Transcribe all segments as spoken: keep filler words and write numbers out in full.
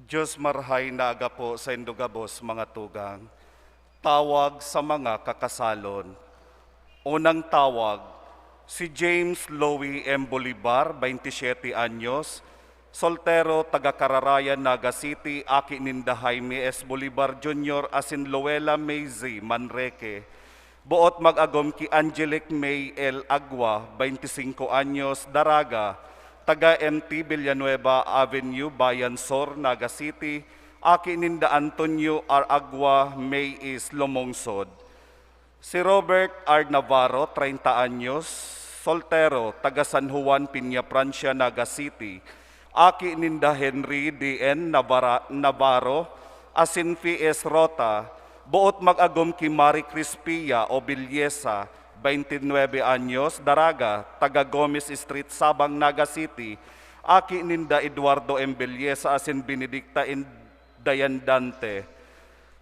Diyos marhay na aga po saindo gabos, mga tugang. Tawag sa mga kakasalon. Unang tawag, si James Louie M. Bolivar, baynte siyete anyos, soltero, taga Cararayan, Naga City, aki ninda Jaime S. Bolivar Junior asin Loela Maisy Manrique. Boot mag-agom ki Angelic May L. Agua, baynte singko anyos, Daraga, taga M T Villanueva Avenue, Bayan Sur, Naga City, aki ninda Antonio R. Agua, May is Lumungsod. Si Robert R. Navarro, treinta anyos, soltero, taga San Juan, Peñafrancia, Naga City, aki ninda Henry D N Navara-, Navarro, asin P S Rota, boot mag-agom ki Mari Crispia o Villesa, baynte nuebe anyos, Daraga, taga Gomez Street, Sabang, Naga City, aki ninda Eduardo M. Villesa asin Benedicta N. Dayandante.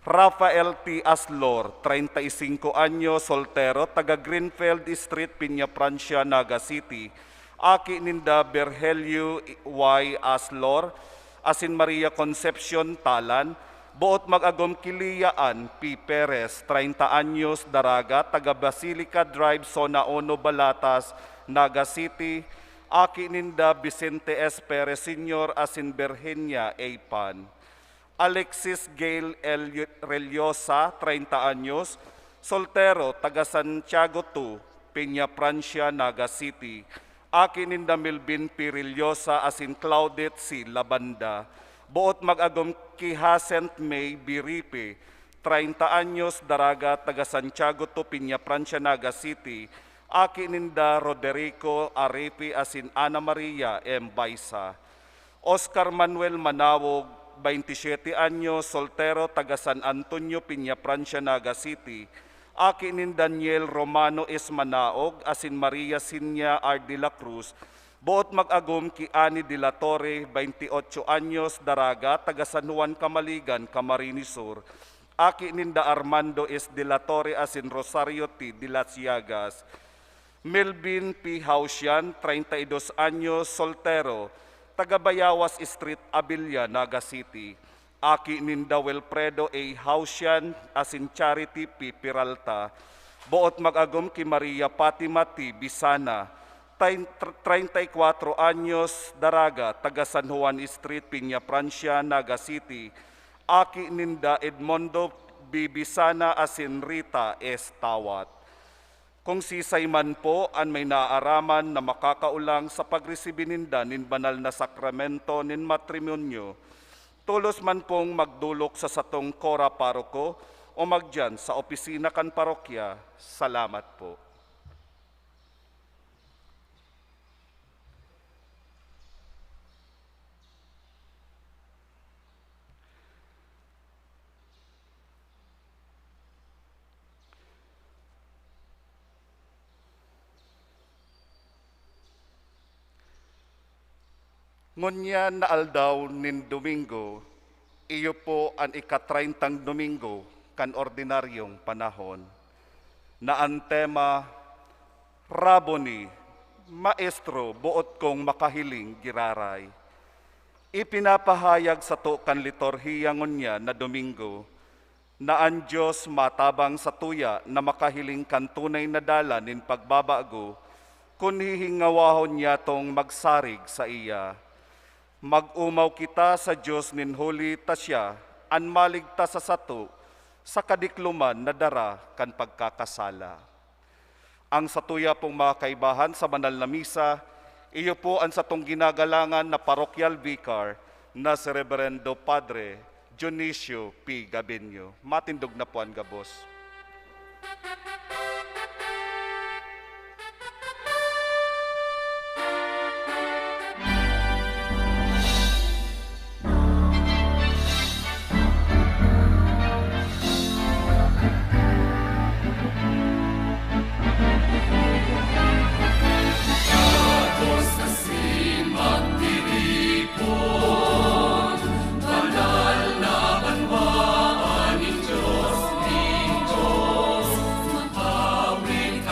Rafael T. Aslor, treinta y cinco anyos, soltero, taga Greenfield Street, Peñafrancia, Naga City. Aki ninda Virgelio Y. Aslor asin Maria Concepcion Talan, boot mag-agom ki Lia Ann P. Perez, treinta anyos, Daraga, taga Basilica Drive, Zona uno, Balatas, Naga City. Aki ninda Vicente S. Perez Senior asin Virginia A. Pan. Alexis Gail L. Reliosa, treinta anyos, soltero, taga Santiago two, Peñafrancia, Naga City. Aki ninda Melvin P. Reliosa asin Claudette C. Labanda. Boot mag-agom ki Hacent May Biripi, treinta anyos, Daraga, taga Santiago two, Peñafrancia, Naga City. Aki ninda Roderico Aripi asin Ana Maria M. Baisa. Oscar Manuel Manawog, baynte siyete anyos, soltero, taga San Antonio, Peñafrancia, Naga City. Aki nin Daniel Romano S. Manaog asin Maria Sinia R. de la Cruz. Boot mag-agom ki Annie de la Torre, baynte otso anyos, Daraga, taga San Juan Camaligan, Camarines Sur. Aki ninda Armando S. de la Torre asin Rosario T. de las Llagas. Melvin P. Hausian, treinta y dos anyos, soltero, taga Bayawas Street, Abilia, Naga City. Aki ninda Wilfredo A. Hausian asin Charity P. Peralta. Boot mag-agom ki Maria Fatima T. Bisana, tain-, tr-, treinta y cuatro anyos, Daraga, taga San Juan Street, Peñafrancia, Naga City. Aki ninda Edmondo B. Bisana asin Rita S. Tawat. Kung sisay man po an may naaaraman na makakaolang sa pagresibi ninda nin banal na sakramento nin matrimonyo, tolos man pong magdolok sa satong kora paroko o magdiyan sa opisina kan parokya. Salamat po. Ngunyan na aldaw nin Domingo, iyo po an ika-treintang Domingo kan ordinaryong panahon, na an tema, Rabboni, Maestro, boot kong makahiling giraray. Ipinapahayag sato kan liturhiya ngunyan na Domingo, na an Dios matabang satuya na makahiling kan tunay na dalan nin pagbabago, kun hihingawahon niyatong magsarig saiya. Mag-omaw kita sa Dios nin huli ta siya an maligtas sa sato sa kadikloman na dara kan pagkakasala. Ang satuya pong mga kaibahan sa banal na misa, iyo po an satong ginagalangan na parokyal vicar na si Reberendo Padre Dionisio P. Gabinho. Matindog na po an gabos.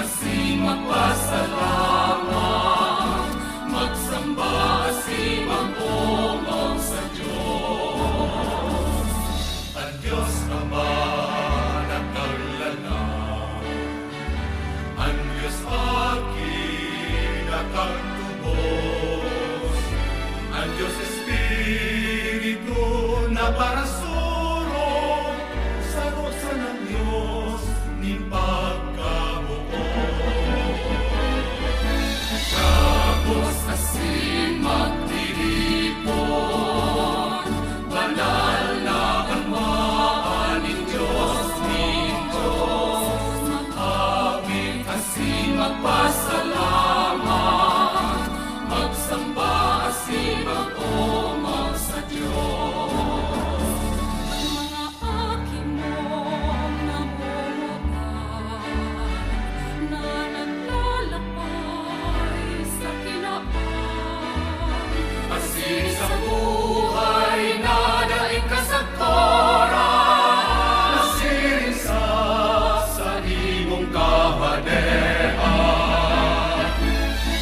Asin magpasalamat, magsamba asin mag-omaw sa Dios. An Dios Ama na kaglalang, an Dios Aki na kagtubos, an Dios Espiritu na parasurog, saro sanang Dios nin pagkabuot. Gabos asin magtiripon, banal na banwaan nin Dios, nin Dios. Mag-awit asin magpasalamat, magsamba asin mag-omaw sa Dios. Mga aki mong namumutan na naglalakbay sa kinaban. Asin sa buhay na daing kasagkoran, nasiring sa, sa imong kahadean.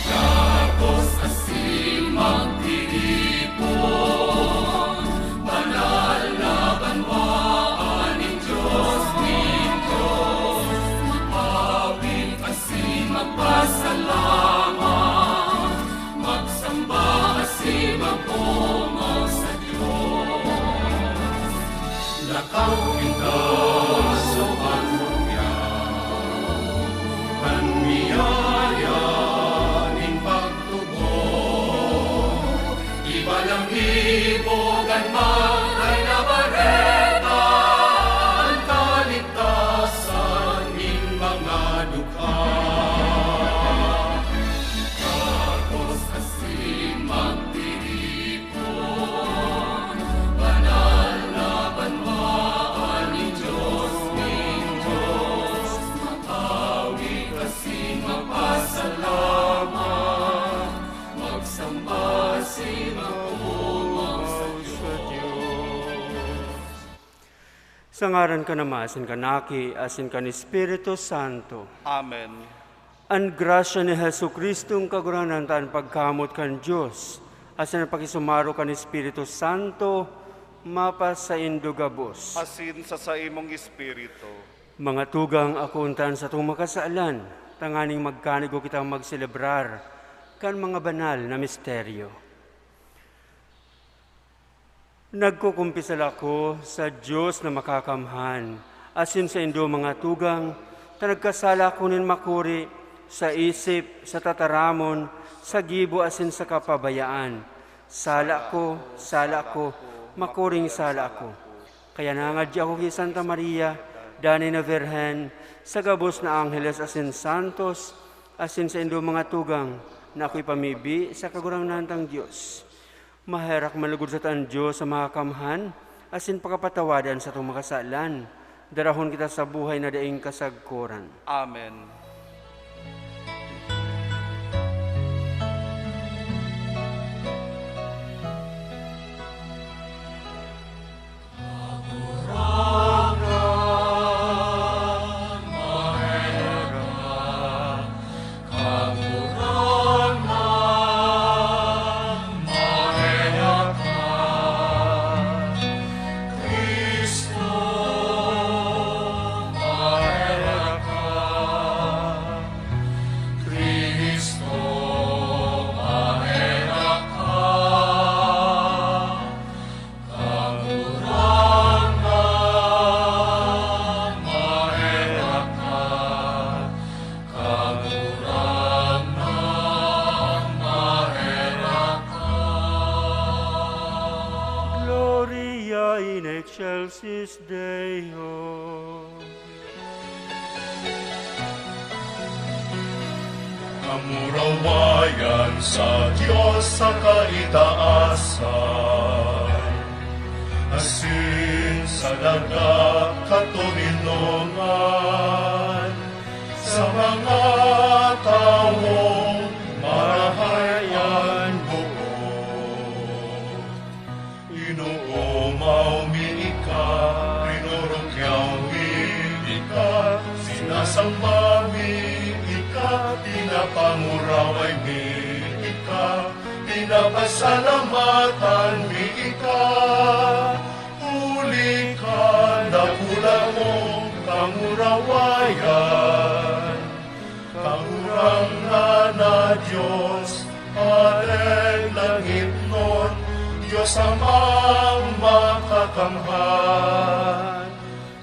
Gabos asin magtiripon, banal na banwaan nin Dios, nin Dios. Mag-awit asin magpasalamat, magsamba asin mag-omaw sa Dios. Lakaw kita sa panlungyan, kan miyaya nin pagtubod. Iba lang ibogan man ay nabareta an kaligtasan nin mga dukha. Gabos asin magtiripon, banal na banwaan nin Dios, nin Dios. Mag-awit asin magpasalamat, magsamba asin mag-omaw sa Dios. Sa ngaran kan Ama, asin kan Aki, asin kan Espiritu Santo. Amen. An grasya ni Jesu-Cristong Kagurangnan ta, an pagkamoot kan Dios, asin an pakisumaro kan Espiritu Santo, mapasaindo gabos. Asin sa saimong espiritu. Mga tugang, akoon ta an satong mga kasalan, tanganing magkanigo kitang magselebrar kan mga banal na misteryo. Nagkukumpisal ako sa Dios na makakamhan, asin saindo, mga tugang, ta nagkasala ako nin makuri, sa isip, sa tataramon, sa gibo, asin sa kapabayaan. Sala ako, sala ako, makuring sala ako. Kaya nangadyi ako ki Santa Maria, danay na Birhen, sa gabos na angheles asin santos, asin saindo, mga tugang, na ako ipamibi sa Kagurangnan tang Dios. Maherak man lugod sata an Dios sa Makakamhan, asin pakapatawadi an satong mga kasalan. Darahon kita sa buhay na daing kasagkoran. Amen. Sis Deo. Kamurawayan sa Dios sa kaitaasan, asin sa daga katoninongan, sa mga tawong marahay an boot. Inoomaw mi ika, rinurukyaw mi ika, sinasamba mi ika, pinapanguraway mi ika, pinapasalamatan mi ika, huli kan dakula mong kamurawayan. Kagurangnan na Dios, Padeng langitnon, Dios Amang makakamhan.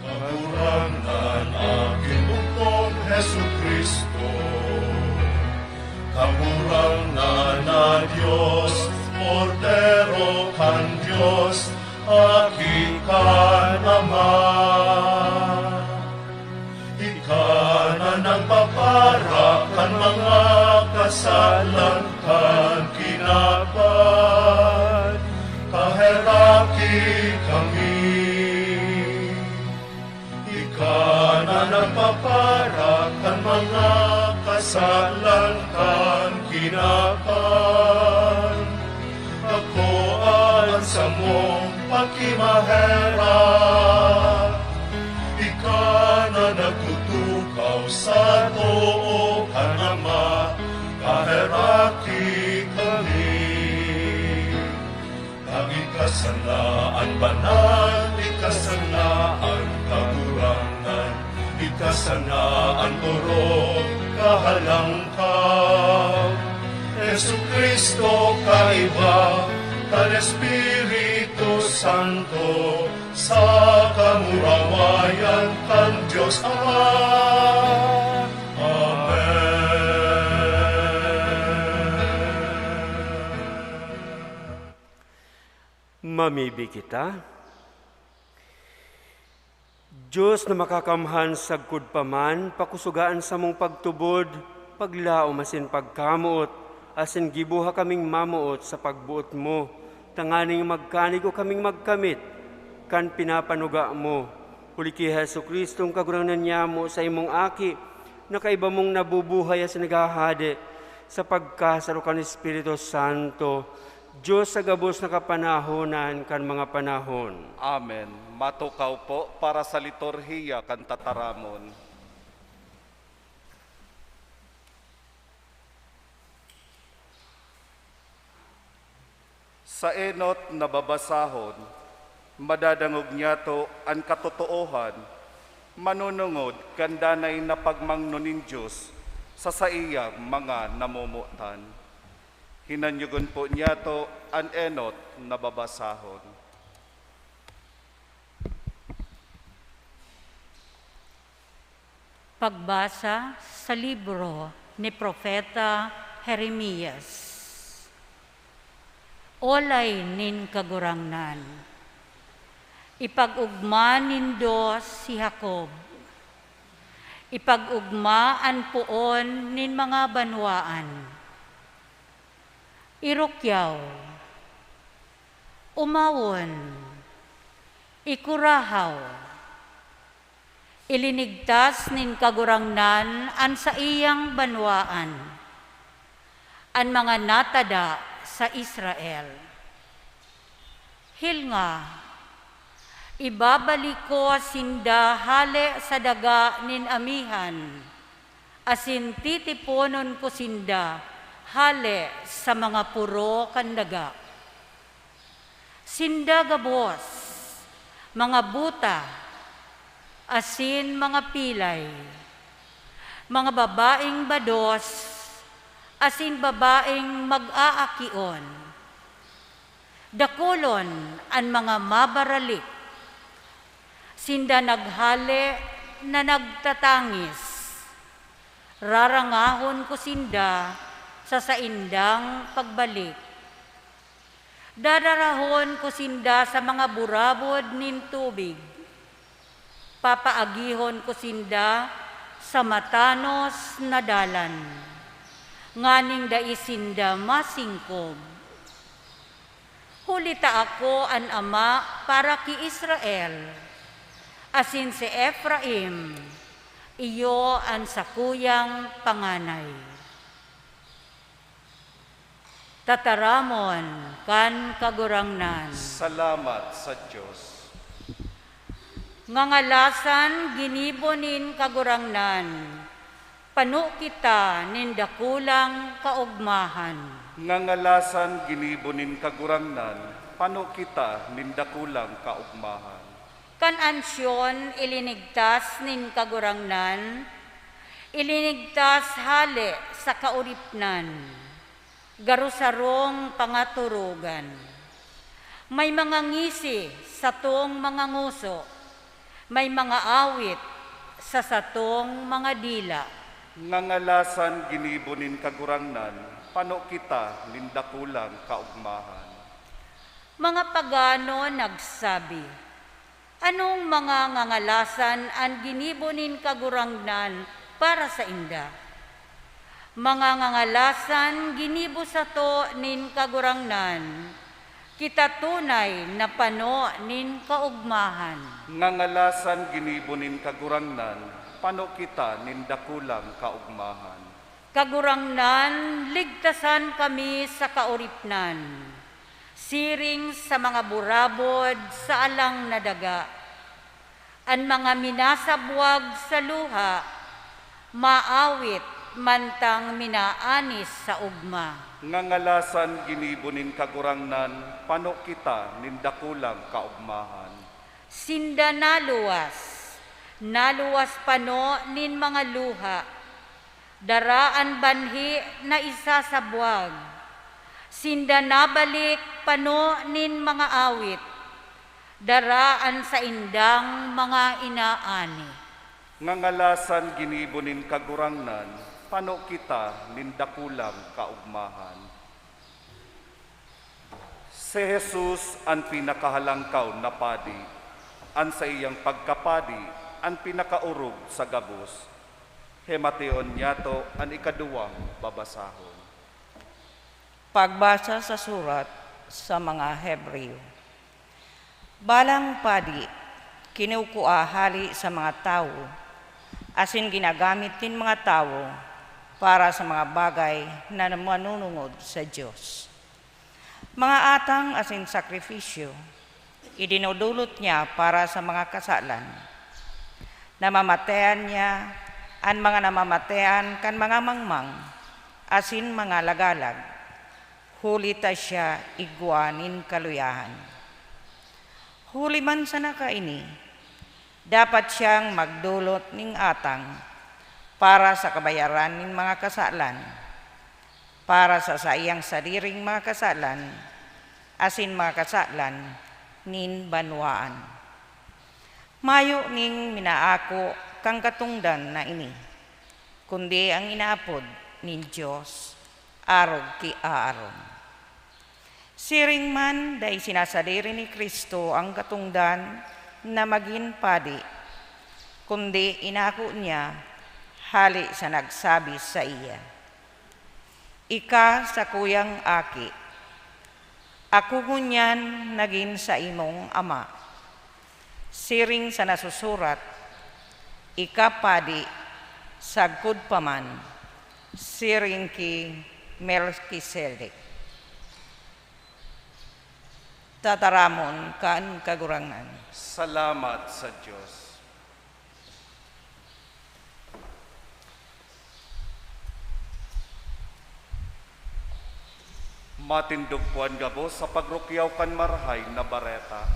Kagurangnan, Aki mong Jesu-Cristo. Kagurangnan na Dios, Kordero kan Dios, Aki kan Ama. Ika na nagpaparak kan mga kasalan kan kinaban, kaheraki kami. Ika na nagpaparak kan mga kasalan kan kinaban, akoa an samong pakimaherak. Ika na nagtutukaw sa too kan Ama, kaheraki kami. Ika sana an banal, ika sana an kagurangnan, ika sana an orog kahalangkaw. Jesu-Cristo, kaiba kan Espiritu Santo, sa kamurawayan kan Dios Ama. Amen. Mamibi kita. Dios na makakamhan, sagkod pa man, pakusoga an samong pagtubod, paglaom asin pagkamoot, asin giboha kaming mamoot sa pagboot mo, tanganing magkanigo kaming magkamit kan pinapanuga mo. Huli ki Jesu-Cristong Kagurangnan nyamo, saimong Aki, na kaiba mong nabubuhay asin naghahade sa pagkasaro kan Espiritu Santo, Dios sa gabos na kapanahonan kan mga panahon. Amen. Matukaw po para sa liturhiya kan tataramon. Sa enot na babasahon, madadangog niyato an katotoohan, manunungod kan danay na pagmangno nin Dios sa saiyang mga namomotan. Hinanyogon po niyato an enot na babasahon. Pagbasa sa libro ni Propeta Jeremias. Olay nin Kagurangnan. Ipag-ogma nindo si Jacob. Ipag-ogma an poon nin mga banwaan. Irukyaw, omawon, ikurahaw. Ilinigtas nin Kagurangnan an saiyang banwaan, an mga natada sa Israel. Hilnga, ibabalik ko sinda hale sa daga nin amihan, asin titiponon ko sinda hale sa mga poro kan daga. Sinda gabos, mga buta, asin mga pilay, mga babaeng bados, asin babaeng mag-aakion. Dakulon an mga mabaralik. Sinda naghale na nagtatangis. Rarangahon ko sinda sa saindang pagbalik. Dadarahon ko sinda sa mga burabod nin tubig. Papaagihon ko sinda sa matanos na dalan, nganing dai sinda masingkog. Huli ta ako an ama para ki Israel, asin si Efraim iyo an sakuyang panganay. Tataramon kan Kagurangnan. Salamat sa Dios. Ngangalasan ginibo nin Kagurangnan, pano kita nin dakulang kaogmahan. Ngangalasan ginibo nin Kagurangnan, pano kita nin dakulang kaogmahan. Kan ansyon ilinigtas nin Kagurangnan, ilinigtas hale sa kaoripnan, garo sarong pangatorogan. May mga ngisi satong mga ngoso, may mga awit sa satong mga dila. Ngangalasan ginibo nin Kagurangnan, pano kita nin dakulang kaogmahan. Mga pagano nagsabi, "Anong mga ngangalasan an ginibo nin Kagurangnan para sainda?" Mga ngangalasan ginibo sato nin Kagurangnan, kita tunay na pano nin kaogmahan. Ngangalasan ginibo nin Kagurangnan, pano kita nin dakulang kaogmahan. Kagurangnan, ligtasan kami sa kaoripnan, siring sa mga burabod sa alang na daga. An mga minasabwag sa luha, maawit mantang minaanis sa ogma. Ngangalasan ginibo nin Kagurangnan, pano kita nin dakulang kaogmahan. Sinda naluwas, naluwas pano nin mga luha, dara an banhi na isasabwag. Sinda nabalik pano nin mga awit, dara an saindang mga inaani. Ngangalasan ginibo nin Kagurangnan, pano kita nin dakulang kaogmahan. Si Jesus an pinakahalangkaw na padi, an saiyang pagkapadi an pinakaorog sa gabos. Hemateon niyato an ikaduwang babasahon. Pagbasa sa surat sa mga Hebreo. Balang padi, kinukua hale sa mga tawo, asin ginagamit nin mga tawo para sa mga bagay na manunungod sa Dios. Mga atang asin sakrifisyo, idinodolot niya para sa mga kasalan. Namamatean niya an mga namamatean kan mga mangmang asin mga lagalag, huli ta siya igwa nin kaluyahan. Huli man sana kaini, dapat siyang magdolot nin atang para sa kabayaran nin mga kasalan, para sa saiyang sadiring mga kasalan asin mga kasalan nin banwaan. Mayo nin minaako kan katongdan na ini, kundi an inaapod nin Dios arog ki Aaron. Siring man, dai sinasadiri ni Cristo an katongdan na magin padi, kundi inako niya hale sa nagsabi saiya, "Ika sakuyang Aki, ako ngunyan nagin saimong Ama." Siring sa nasusurat, "Ika padi sagkod pa man, siring ki Melkisedek." Tataramon kan Kagurangnan. Salamat sa Dios. Matindog po an gabos sa pagrukyaw kan Marahay na Bareta.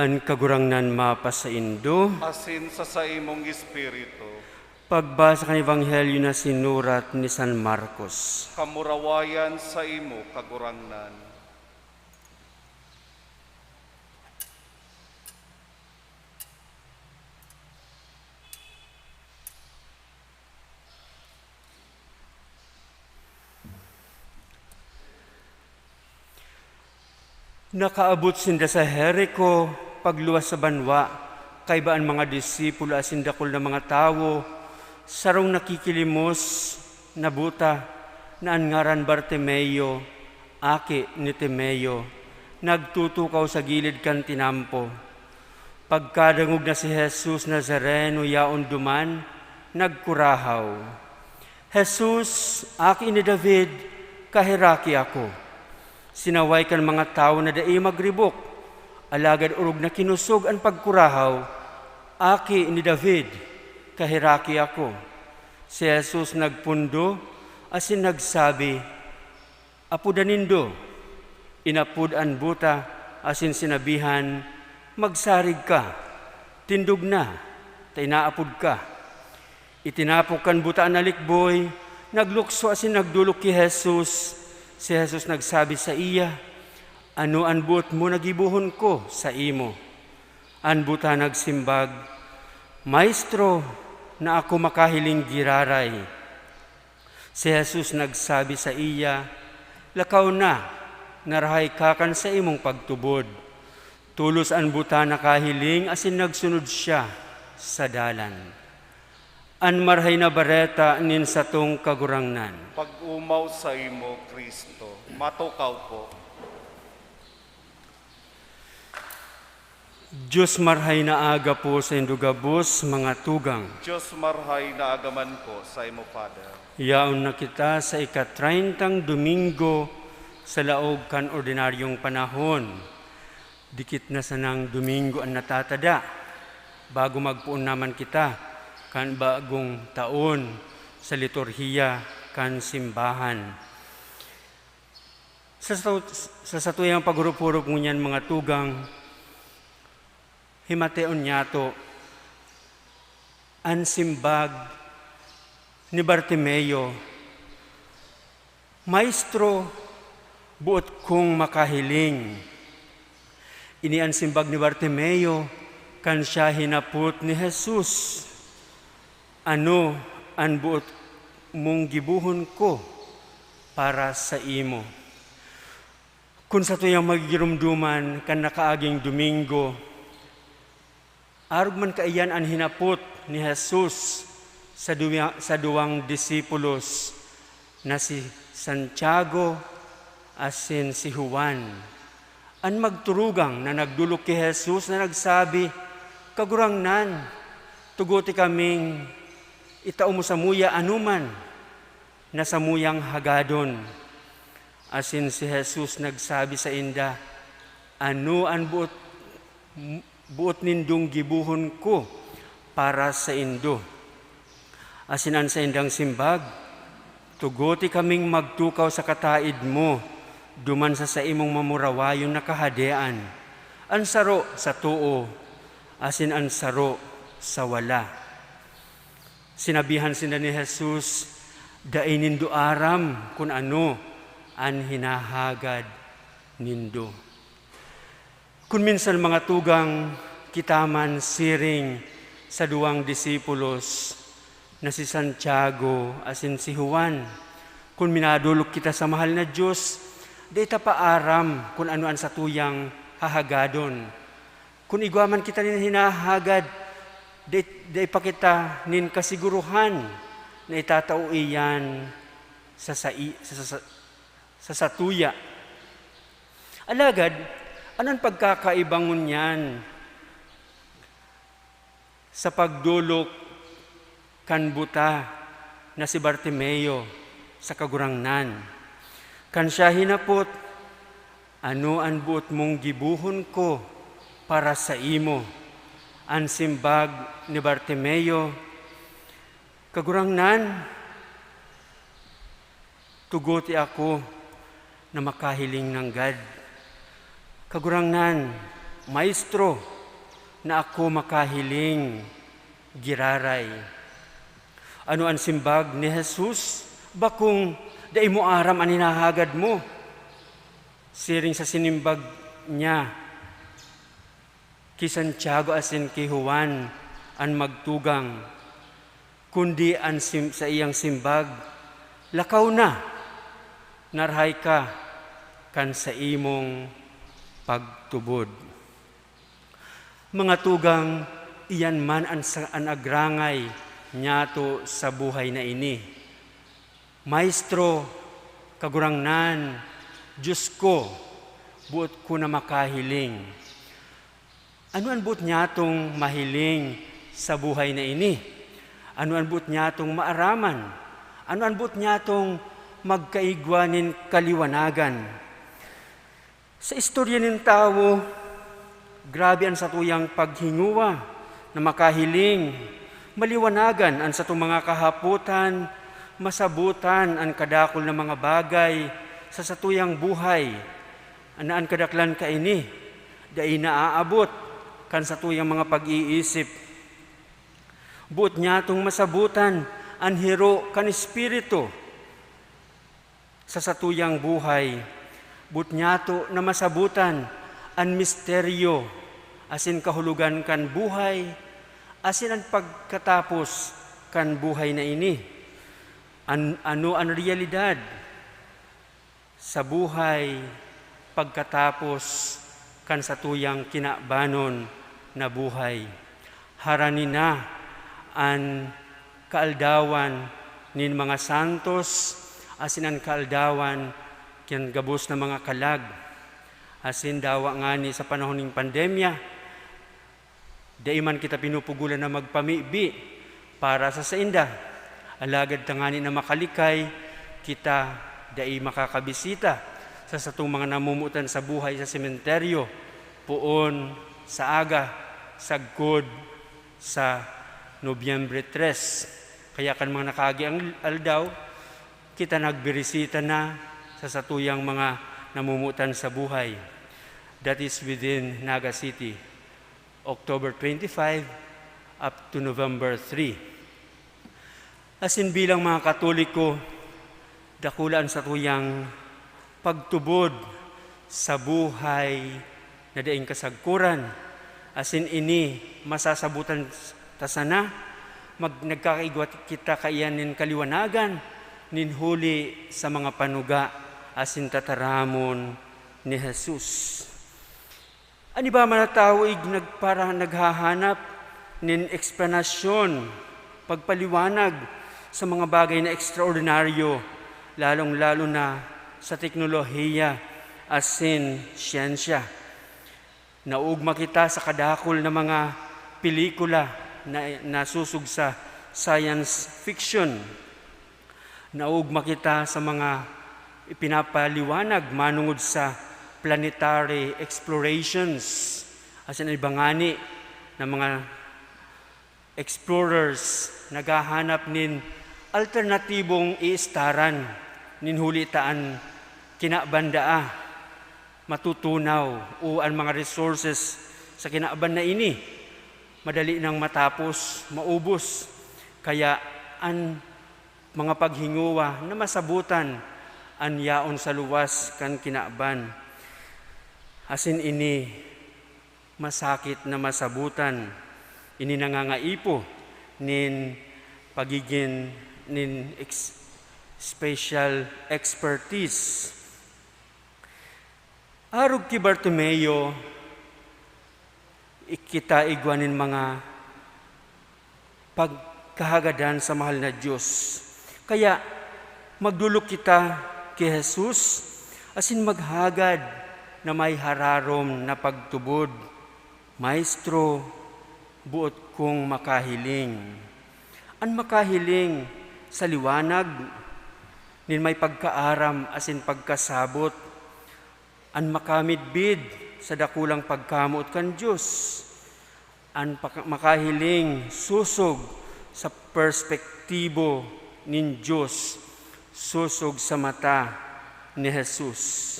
An Kagurangnan mapasaindo. Asin sa saimong espiritu. Pagbasa kan Ebanghelyo na sinurat ni San Marcos. Kamurawayan saimo, Kagurangnan. Nakaabot sinda sa Jerico, pagluwas sa banwa, kaiba an mga disipulo asin dakul na mga tawo, sarong nakikilimos na buta na an ngaran Bartimeo, aki ni Timeo, nagtutukaw sa gilid kan tinampo. Pagkadangog na si Jesus Nazareno yaon duman, nagkurahaw, "Jesus, Aki ni David, kaheraki ako!" Sinaway kan mga tawo na dai magribok, alagad orog na kinosog an pagkurahaw, "Aki ni David, kaheraki ako!" Si Jesus nagpundo asin nagsabi, "Apodan nindo." Inapod an buta asin sinabihan, "Magsarig ka, tindog na, ta inaapod ka." Itinapok kan buta an alikboy, naglukso asin nagdolok ki Jesus. Si Jesus nagsabi saiya, "Ano an boot mo na gibohon ko saimo?" An buta nagsimbag, "Maestro, na ako makahiling giraray." Si Jesus nagsabi saiya, "Lakaw na, narahay ka kan saimong pagtubod." Tolos an buta nakahiling asin nagsunod siya sa dalan. An Marahay na Bareta nin satong Kagurangnan. Pag-omaw saimo, Cristo. Matukaw po. Diyos, marahay na aga po saindo gabos, mga tugang. Diyos, marahay na aga man po saimo, Father. Yaon na kita sa ika-treintang Domingo sa laog kan ordinaryong panahon. Dikit na sanang Domingo an natatada, bago magpoon naman kita kan bagong taon sa liturhiya kan simbahan. Sa sato-, sa satuyang paghurup-hurup ngunyan, mga tugang, himateon niyato an simbag ni Bartimeo, "Maestro, boot kong makahiling." Ini an simbag ni Bartimeo kan siya hinapot ni Jesus, "Ano an boot mong gibohon ko para saimo?" Kun satuyang magigiromdoman kan nakaaging Domingo, arog man kaiyan an hinapot ni Jesus sa duwa-, sa duwang disipulos na si Santiago asin si Juan, an magturugang na nagdolok ki Jesus na nagsabi, "Kagurangnan, tuguti kaming itao mo samuya anoman na samuyang hagadon." Asin si Jesus nagsabi sainda, "Ano an boot, boot nindong gibohon ko para saindo?" Asin an saindang simbag, "Tuguti kaming magtukaw sa kataed mo duman sa saimong mamurawayon na kahadean, an saro sa too, asin an saro sa wala." Sinabihan sinda ni Jesus, "Dai nindo aram kun ano an hinahagad nindo." Kun minsan, mga tugang, kita man siring sa duwang disipulos na si Santiago asin si Juan. Kun minadolok kita sa mahal na Dios, dai ta pa aram kun ano an satuyang hahagadon. Kun igwa man kita nin hinahagad, dai, dai pa kita nin kasiguruhan na itatao iyan sa sai-, sa, sa, sa satuya. Alagad, ano an pagkakaiba ngunyan sa pagdolok kan buta na si Bartimeo sa Kagurangnan? Kan siya hinapot, "Ano an boot mong gibohon ko para saimo?" An simbag ni Bartimeo, "Kagurangnan, tuguti ako na makahiling nanggad." "Kagurangnan, Maestro, na ako makahiling giraray. Ano an simbag ni Jesus? Bakong dai mo aram an hinahagad mo. Siring sa sinimbag niya ki Santiago asin ki Juan an magtugang, kundi an sim-, saiyang simbag, "Lakaw na, narahay ka kan saimong pagtubod." Mga tugang, iyan man an sa-, an agrangay niyato sa buhay na ini. Maestro, Kagurangnan, Dios ko, boot ko na makahiling. Ano an boot nyatong mahiling sa buhay na ini? Ano an boot nyatong maaraman? Ano an boot nyatong magkaigwa nin kaliwanagan? Sa istorya nin tawo, grabe an satuyang paghingowa na makahiling, maliwanagan an satong mga kahapotan, masabotan an kadakul na mga bagay sa satuyang buhay, na an kadaklan kaini dai naaabot kan satuyang mga pag-iisip. Boot nyatong masabotan an hiro kan Espiritu sa satuyang buhay. Boot nyato na masabotan an misteryo asin kahulogan kan buhay asin an pagkatapos kan buhay na ini. An-, ano an realidad sa buhay pagkatapos kan satuyang kinabanon na buhay? Harani na an kaaldawan nin mga santos asin an kaaldawan kan gabos na mga kalag. Asin dawa ngani sa panahon nin pandemya, dai man kita pinupugolan na magpamibi para sa sainda. Alagad tangani na makalikay, kita dai makakabisita sa satong mga namumutan sa buhay sa sementeryo, poon sa aga, sagkod sa Nobyembre tres. Kaya kan mga nakaagi ang aldaw, kita nagbirisita na sa satuyang mga namumutan sa buhay. That is within Naga City, October twenty-five up to November three. Asin bilang mga Katoliko, dakula an satuyang pagtubod sa buhay na daing kasagkoran. Asin ini masasabotan ta sana, mag-, nagkakaigwa kita kaiyan nin kaliwanagan, nin huli sa mga panuga asin tataramon ni Jesus. An iba man na tawo ig nagpara-, naghahanap nin eksplanasyon, pagpaliwanag sa mga bagay na ekstraordinaryo, lalong-lalo na sa teknolohiya asin siyensya. Naugma kita sa kadakul na mga pelikula na, na sosog sa science fiction. Naugma kita sa mga ipinapaliwanag manongod sa planetary explorations. Asin iba ngani na mga explorers naghahanap nin alternatibong iistaran nin huli ta an kinaban daa matutunaw o an mga resources sa kinaban na ini madali nang matapos, maubos. Kaya an mga paghingowa na masabotan an yaon sa luwas kan kinaban. Asin ini masakit na masabotan. Ini nangangaipo nin pagigin nin ex-, special expertise. Arog ki Bartimeo, i-, kita igwa nin mga pagkahagadan sa mahal na Dios. Kaya, magdolok kita ki Jesus asin maghagad na may hararom na pagtubod, "Maestro, boot kong makahiling." An makahiling sa liwanag nin may pagkaaram asin pagkasabot, an makamidbid sa dakulang pagkamoot kan Dios, an paka-, makahiling sosog sa perspektibo nin Dios, sosog sa mata ni Jesus.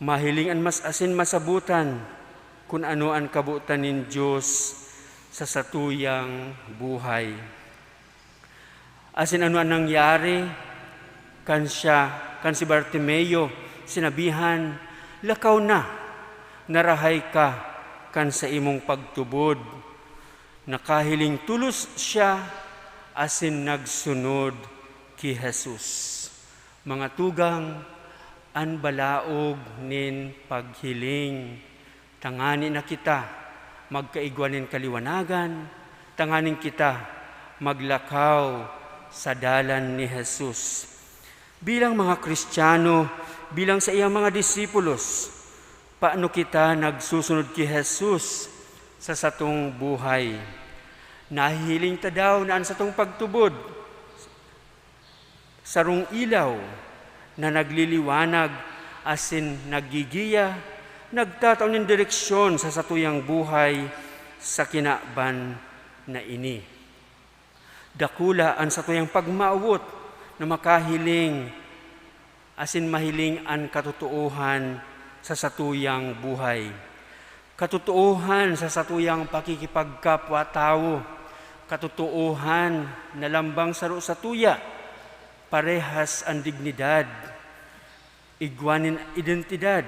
Mahiling an mas asin masabotan Kun ano an kabotan nin Dios sa satuyang buhay. Asin ano an nangyari kan siya, kan si Bartimeo sinabihan, "Lakaw na, narahay ka kan saimong pagtubod." Nakahiling tolos siya asin nagsunod ki Jesus. Mga tugang, an balaog nin paghiling. Tangani na kita magkaigwa nin kaliwanagan, tanganing kita maglakaw sa dalan ni Jesus. Bilang mga Kristiyano, bilang saiyang mga disipulos, paano kita nagsusunod ki Jesus sa satong buhay? Nahihiling ta daw na an satong pagtubod sarong ilaw na nagliliwanag asin naggigiya, nagtatao nin direksyon sa satuyang buhay sa kinaban na ini. Dakula an satuyang pagmawot na makahiling asin mahiling an katotoohan sa satuyang buhay. Katotoohan sa satuyang pakikipagkapwa-tawo, katotoohan na lambang saro satuya, parehas an dignidad, igwa nin identidad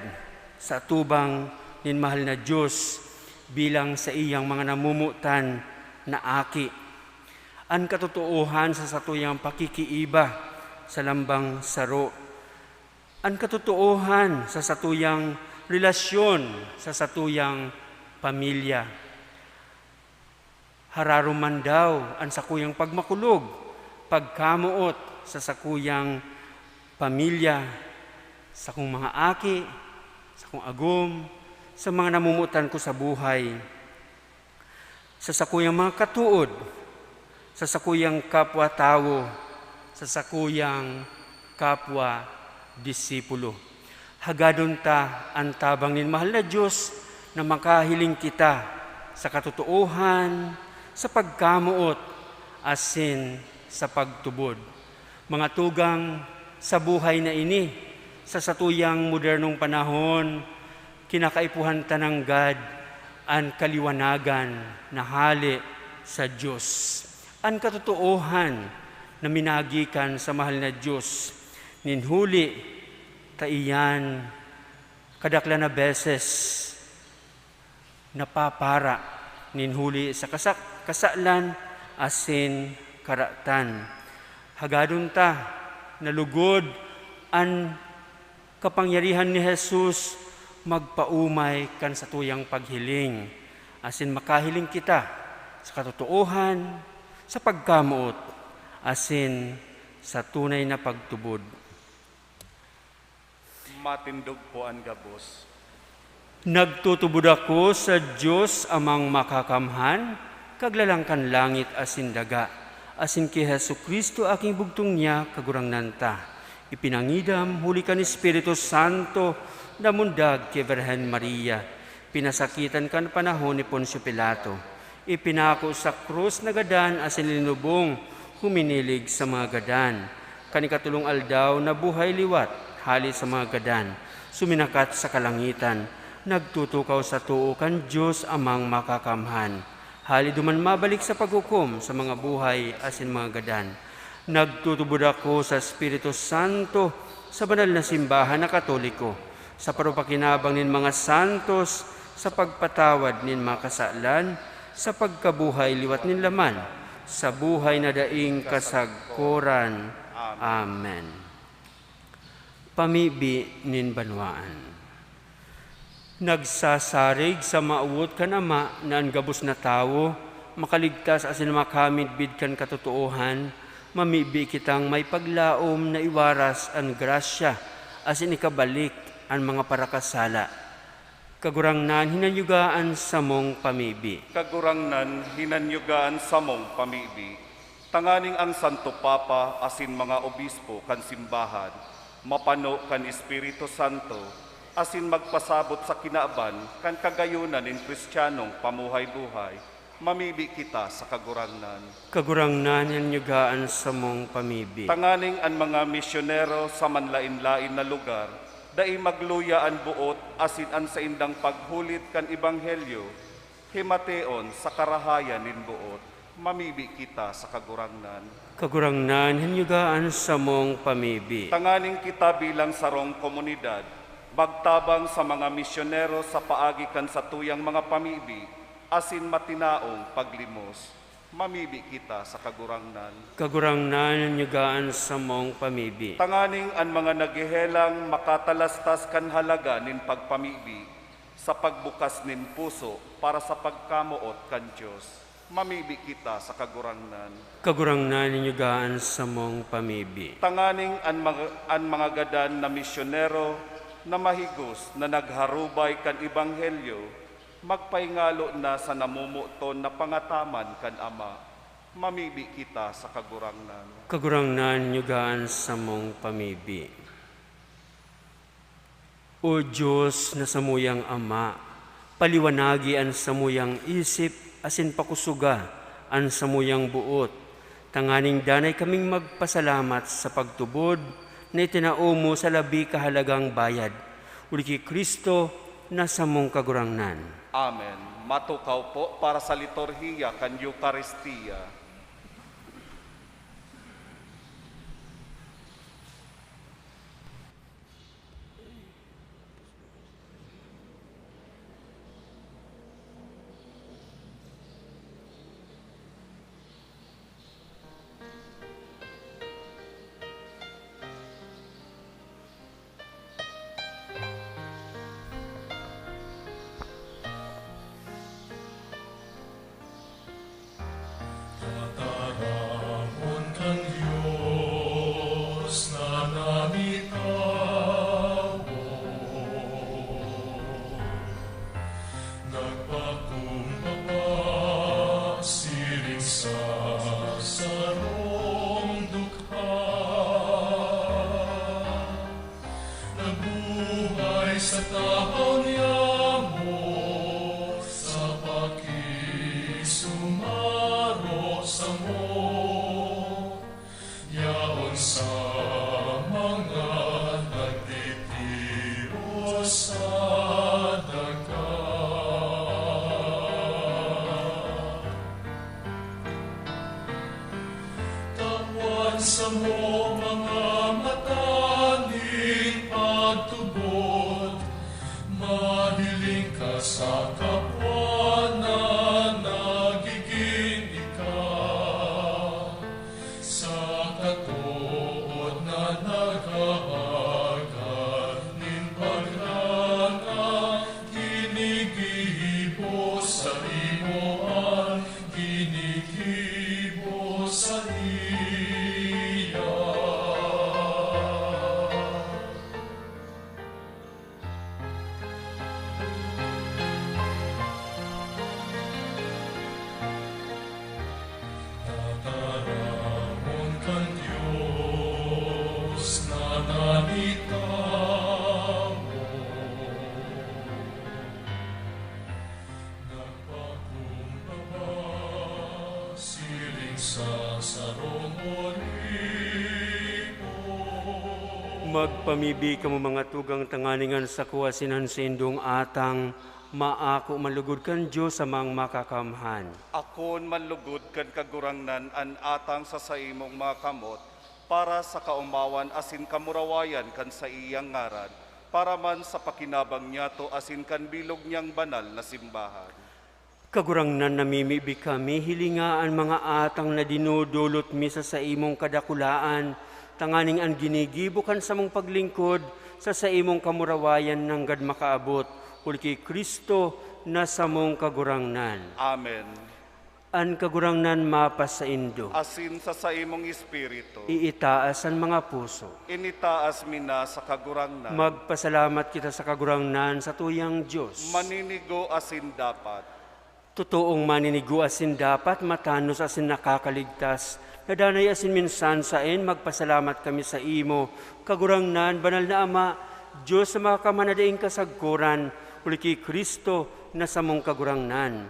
sa atubang nin mahal na Dios bilang saiyang mga namomotan na aki. An katotoohan sa satuyang pakikiiba sa lambang saro. An katotoohan sa satuyang relasyon sa satuyang pamilya. Hararom man daw an sakuyang pagmakulog, pagkamoot sa sakuyang pamilya, sakong mga aki, sakong agom, sa mga namomotan ko sa buhay, sa sakuyang mga katood, sa sakuyang kapwa-tawo, sa sakuyang kapwa-disipulo. Hagadon ta an tabang nin mahal na Dios na makahiling kita sa katotoohan, sa pagkamoot, asin sa pagtubod. Mga tugang, sa buhay na ini, sa satuyang modernong panahon, kinakaipuhan ta nanggad an kaliwanagan na hale sa Dios, an katotoohan na minagikan sa mahal na Dios. Nin huli, ta iyan kadaklan na beses napapara nin huli sa kasak-, kasalan asin karatan. Hagadon ta na lugod an kapangyarihan ni Jesus magpaomay kan satuyang paghiling, asin makahiling kita sa katotoohan, sa pagkamoot, asin sa tunay na pagtubod. Matindog po an gabos. Nagtutubod ako sa Dios Amang Makakamhan, Kaglalang kan langit asin daga, asin ki Jesu-Cristo, aking bugtong niya, Kagurangnan ta. Ipinangidam huli kan Espiritu Santo na mundag ki Birhen Maria. Pinasakitan kan panahon ni Poncio Pilato. Ipinako sa krus na gadan asin linubong, huminilig sa mga gadan. Kan ikatolong aldaw, nabuhay liwat hale sa mga gadan, suminakat sa kalangitan, nagtutukaw sa too kan Dios Amang Makakamhan. Hale duman mabalik sa paghukom sa mga buhay asin mga gadan. Nagtutubod ako sa Espiritu Santo, sa banal na simbahan na Katoliko, sa parupakinabang nin mga santos, sa pagpatawad nin mga kasalan, sa pagkabuhay liwat nin laman, sa buhay na daing kasagkoran. Amen. Pamibi nin banwaan. Nagsasarig sa mawot kan Ama na an gabos na tawo makaligtas asin makamidbid kan katotoohan, mamibi kitang may paglaom na iwaras an grasya asin ikabalik an mga parakasala. Kagurangnan, hinanyuga an samong pamibi. Kagurangnan, hinanyuga an samong pamibi, tanganing an Santo Papa asin mga obispo kan simbahan mapano kan Espiritu Santo asin magpasabot sa kinaban kan kagayonan nin Kristiyanong pamuhay-buhay. Mamibi kita sa Kagurangnan. Kagurangnan, hinanyuga an samong pamibi. Tanganing an mga misyonero sa manlaen-laen na lugar Dai magluya an boot asin an saindang paghulit kan ebanghelyo himateon sa karahayan nin boot. Mamibi kita sa Kagurangnan. Kagurangnan, hinyuga an samong pamibi. Tanganing kita bilang sarong komunidad, magtabang sa mga misyonero sa paagi kan satuyang mga pamibi asin matinaong paglimos. Mamibi kita sa Kagurangnan. Kagurangnan, hinyuga an samong pamibi. Tanganing an mga naghehelang makatalastas kan halaga nin pagpamibi sa pagbukas nin puso para sa pagkamoot kan Dios. Mamibi kita sa Kagurangnan. Kagurangnan, hinyuga an samong pamibi. Tanganing an mga, an mga gadan na misyonero na mahigos na nagharubay kan ebanghelyo, magpahingalo na sa namomoton na pangataman kan Ama. Mamibi kita sa Kagurangnan. Kagurangnan, hinyuga an samong pamibi. O Dios na samuyang Ama, paliwanagi an samuyang isip asin pakusoga an samuyang boot, tanganing danay kaming magpasalamat sa pagtubod na itinao mo sa labi kahalagang bayad, huli ki Cristo na samong Kagurangnan. Amen. Matukaw po para sa liturhiya kan Eukaristia. Tataramon kan Dios na namitawo, nagpakumbaba siring sa sarong dukha. Nagbuhay sa tahaw niamo, sa pakisumaro samo, yaon sa mga nagtitios sa daga. Tawan samo mga mata nin pagtubod, mahiling ka sa kapwa na nagigin ika, sa katood na naghahagad nin pagranga, ginigibo sa imo an ginigibo saiya. Tataramon kan Dios na namitawo, nagpakumbaba siring sa sarong olibo. Magpamibi kamo, mga tugang, tanganing an sako asin an saindong atang maako man lugod kan Dios Amang Makakamhan. Akoon man lugod kan Kagurangnan an atang sa saimong mga kamot, para sa kaomawan asin kamurawayan kan saiyang ngaran, para man sa pakinabang niyato asin kan bilog niyang banal na simbahan. Kagurangnan, namimibi kami, hilinga an mga atang na dinodolot mi sa saimong kadakulaan, tanganing an ginigibo kan samong paglingkod sa saimong kamurawayan nanggad makaabot, huli ki Cristo na samong Kagurangnan. Amen. An Kagurangnan mapasaindo. Asin sa saimong espiritu. Iitaas an mga puso. Initaas mi na sa Kagurangnan. Magpasalamat kita sa Kagurangnan, satuyang Dios. Maninigo asin dapat. Totoong maninigo asin dapat, matanos asin nakakaligtas, na danay asin minsan saen magpasalamat kami saimo, Kagurangnan, Banal na Ama, Dios na makakamhan na daing kasagkoran, huli ki Cristo na samong Kagurangnan.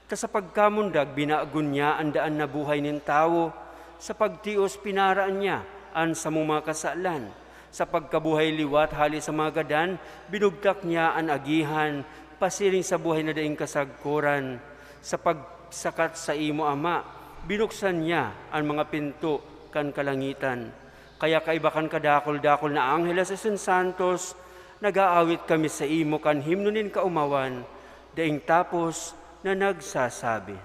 Ta sa pagkamundag, binagon niya an daan na buhay nin tawo, sa pagtios, pinaraan niya an samong mga kasalan. Sa pagkabuhay liwat hale sa mga gadan, binugtak niya an agihan pasiring sa buhay na daing kasagkoran. Sa pagsakat saimo, Ama, binuksan niya an mga pinto kan kalangitan. Kaya kaiba kan kadakul-dakul na anghel asin santos, nag-aawit kami saimo kan himno nin kaomawan, daing tapos na nagsasabi,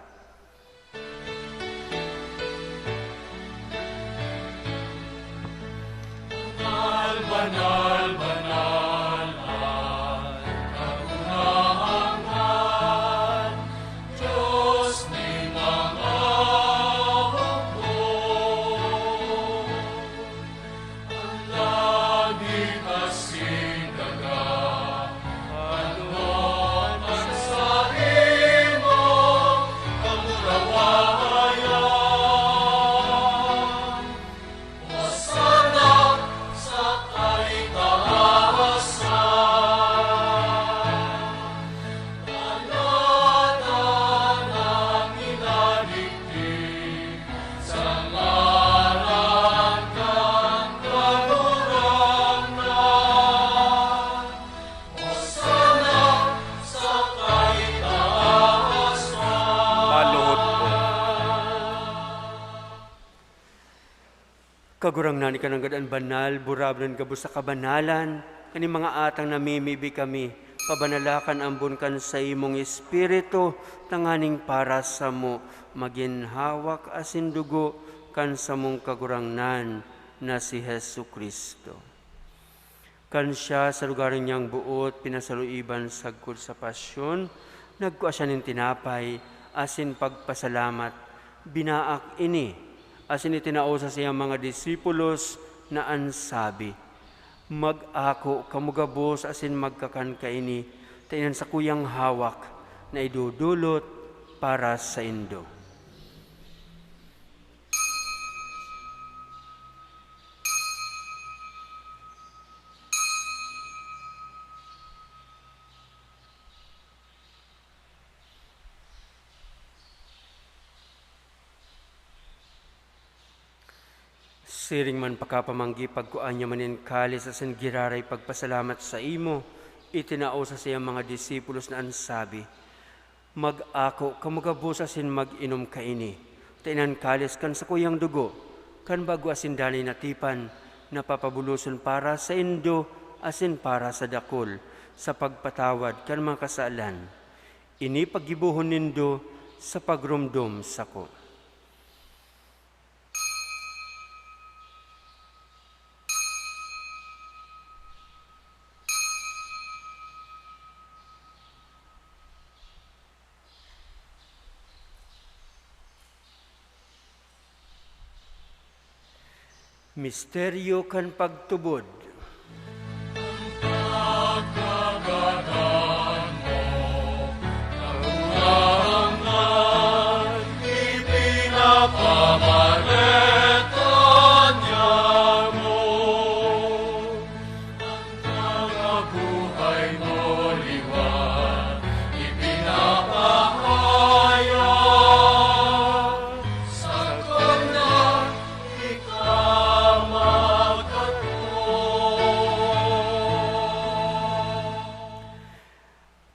"Banal, banal, banal an Kagurangnan, Dios nin mga hukbo. An langit asin daga, ano an saimong kamurawayan." Hosana sa kaitaasan. Kalatan an minadigdi sa ngaran kan Kagurangnan. Hosana sa kaitaasan. Maluhod po. Kagurangnan, ika nanggad an banal, burabon kan gabos sa kabanalan, kan mga atang namimibi kami, pabanala kan ambon kan saimong Espiritu, tanganing para samo magin hawak asin dugo kan samong Kagurangnan na si Jesu-Cristo. Kan siya sa lugar niyang boot pinasaluiban sagkod sa pasyon, nagkua siya nin tinapay asin pagpasalamat, binaak ini asin itinao sa saiyang mga disipulos na an sabi, "Mag-ako kamo gabos asin magkakan kaini, ta iyan sakuyang hawak na idodolot para saindo." Siring man pakapamanggi, pagkua niya man nin kalis asin giraray pagpasalamat saimo, itinao sa saiyang mga disipulos na an sabi, "Mag-ako kamo gabos asin mag-inom kaini, ta iyan an kalis kan sakuyang dugo, kan bago asin danay na tipan, na papabuloson para saindo asin para sa dakul, sa pagpatawad kan mga kasalan. Ini paggibohon nindo sa pagromdom sako." Misteryo kan pagtubod. An buhay mo liwat ipinapahayag, sagkod na ika magkatubod.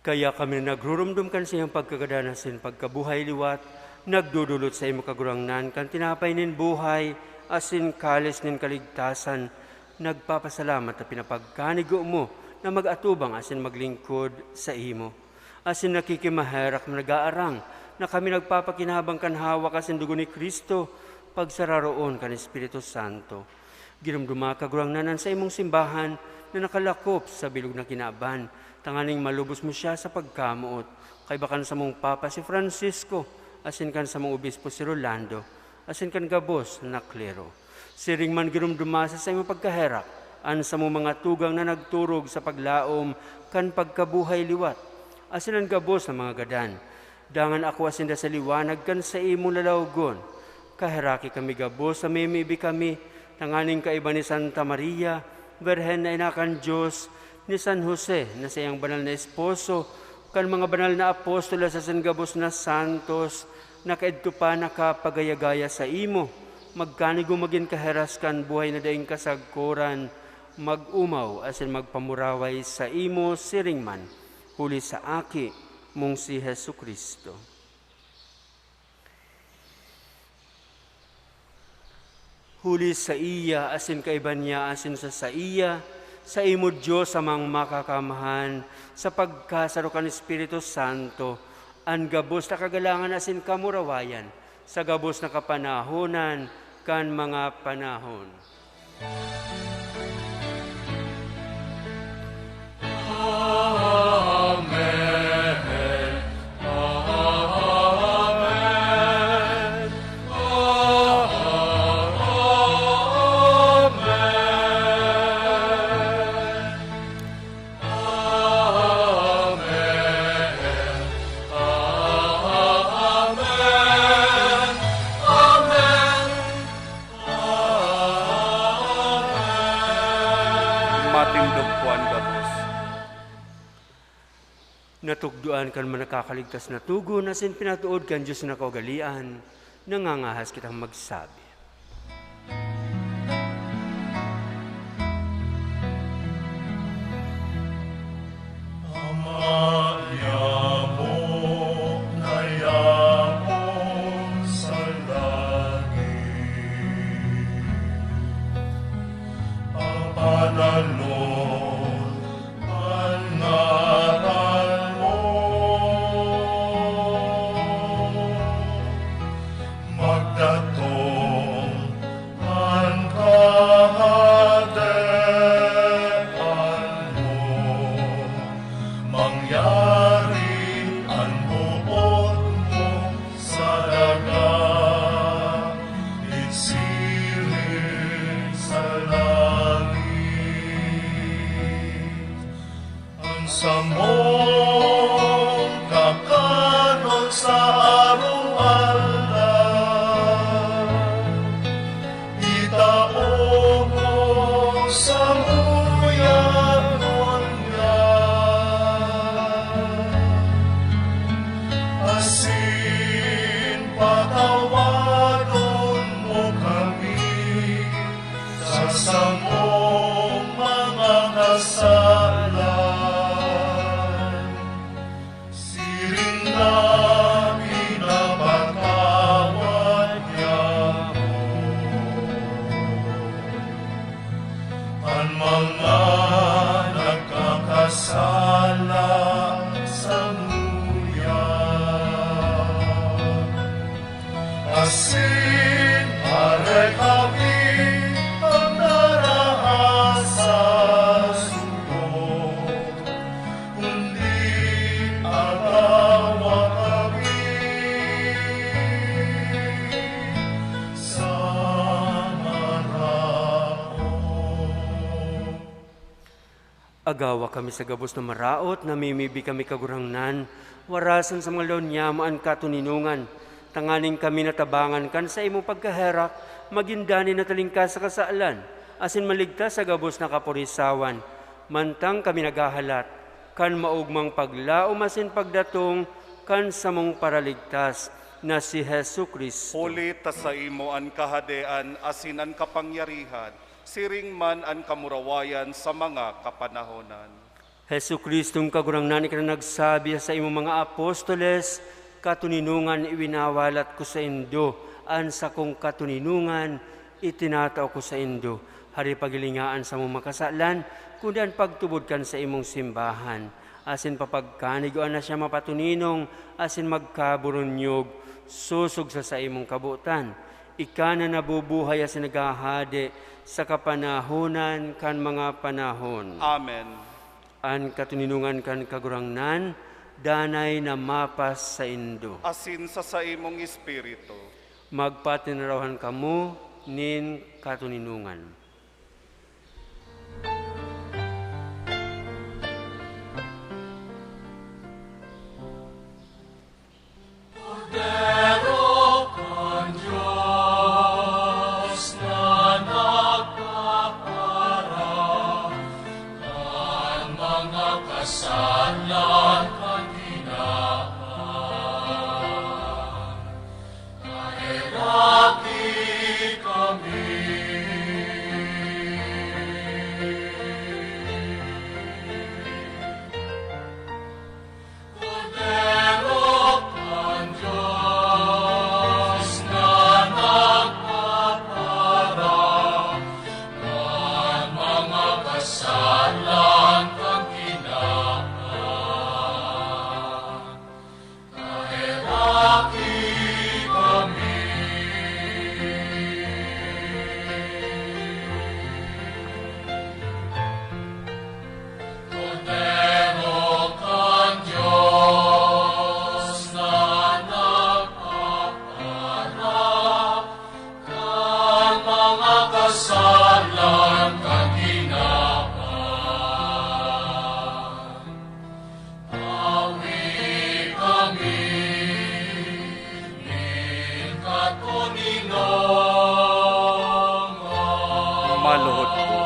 Kaya kami na nagruromdom kan saiyang pagkagadan asin pagkabuhay liwat, nagdodolot saimo, Kagurangnan, kan tinapay nin buhay asin kalis nin kaligtasan, nagpapasalamat ta pinapagkanigo mo na mag-atubang asin maglingkod saimo. Asin nakikimaherak na nag-aarang na kami nagpapakinabang kan hawak asin dugo ni Cristo, pagsararoon kan Espiritu Santo. Giromdoma, Kagurangnan, an saimong simbahan na nakalakop sa bilog na kinaban, tanganing malubos mo siya sa pagkamoot, kaiba kan samong Papa si Francisco, asin kan samong Obispo si Rolando, asin kan gabos na klero. Siring man giromdoma sa saimong pagkaherak an samong mga tugang na nagturog sa paglaom kan pagkabuhay liwat, asin an gabos na mga gadan. Dangan akua sinda sa liwanag kan saimong lalawogon. Kaheraki kami gabos sa mimibi kami, tanganing kaiba ni Santa Maria, Birhen na ina kan Dios, ni San Jose na saiyang banal na esposo, kan mga banal na apostoles asin gabos na santos, na kaidto pa nakapagaya-gaya saimo, magkanigo magin kaheras kan buhay na daing kasagkoran, Mag-omaw asin magpamuraway saimo siring man, huli sa Aki mong si Jesu-Cristo. Huli saiya asin kaiba niya asin sa saiya, saimo Dios Amang Makakamhan, sa pagkasaro kan Espiritu Santo, an gabos na kagalangan asin kamurawayan, sa gabos na kapanahonan kan mga panahon. Amen. Amen. Amen. Amen. Amen. Amen. Matindog po an gabos. Natukdoan kan Manakakaligtas na Togon asin pinatuod kan Dios na kaugalean, nangangahas kitang magsabi. Ama niamo na yaon sa langit, papanalon an ngaran mo. Magdatong an kahadean mo, mangyari an boot mo sa daga, igsiring sa langit. An samong kakanon sa araw-araw, itao mo samuya ngunyan. Asin patawadon mo kami sa samong mga kasalan, siring na pinapatawad niamo an mga nagkakasala samuya. Asin aray kami pagdaraha sa suko, kundi agawa kami sa maraot. Agawa kami sa gabos na maraot, namimibi kami, Kagurangnan, warasan sa mga lawon nyamo an katoninongan, tanganing kami natabangan kan saimong pagkaherak, magin danay na talingkas sa kasalan, asin maligtas sa gabos na kapurisawan, mantang kami naghahalat kan maogmang paglaom asin pagdatong kan samong Paraligtas na si Jesu-Cristo. Huli ta saimo an kahadean asin an kapangyarihan, siring man an kamurawayan sa mga kapanahonan. Jesu-Cristong Kagurangnan, ika na nagsabi sa imong mga apostoles, "Katoninongan iwinawalat ko saindo, an sakong katoninongan itinatao ko saindo." Hari, paghilinga an samong mga kasalan, kundi an pagtubod kan saimong simbahan, asin papagkanigua na siya mapatoninong asin magkaburunyog, sosog sa saimong kabotan. Ika na nabubuhay asin naghahade sa kapanahonan kan mga panahon. Amen. An katoninongan kan Kagurangnan, danay na mapas saindo. Asin sa saimong espiritu. Magpatinarawan kamo nin katoninongan. Kordero kan Dios na nagkapara kan mga kasalan kan hinahan, kaheraki kami. Paluhod po.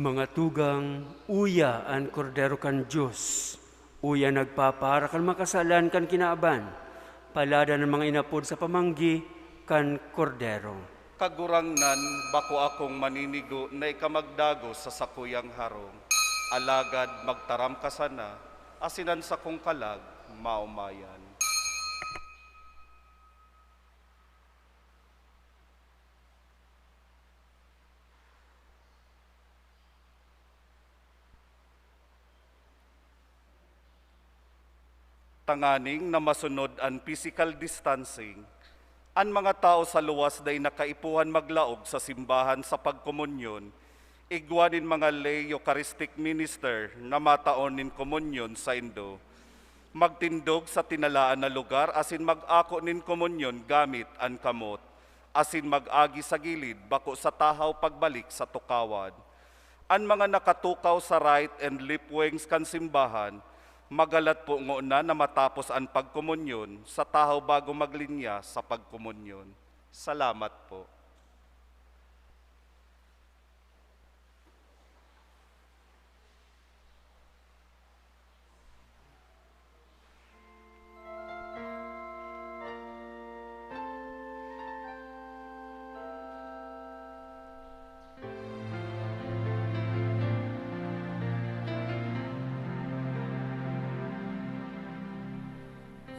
Mga tugang, uya an Kordero kan Dios. Uya nagpapara kan mga kasalan kan kinaban. Palada an mga inapod sa pamanggi kan Kordero. Kagurangnan, bako akong maninigo na ika magdagos sa sakuyang harong. Alagad magtaram ka sana, asin an sakong kalag maomayan. Tanganing na masunod an physical distancing, an mga tawo sa luwas dai na kaipuhan maglaog sa simbahan sa pagkomunyon, igwa nin mga lay Eucharistic minister na matao nin komunyon saindo. Magtindog sa tinalaan na lugar asin mag-ako nin komunyon gamit an kamot, asin mag-agi sa gilid bako sa tahaw pagbalik sa tukawan. An mga nakatukaw sa right and left wings kan simbahan, magalat po ngona na matapos an pagkomunyon sa tahaw bago maglinya sa pagkomunyon. Salamat po.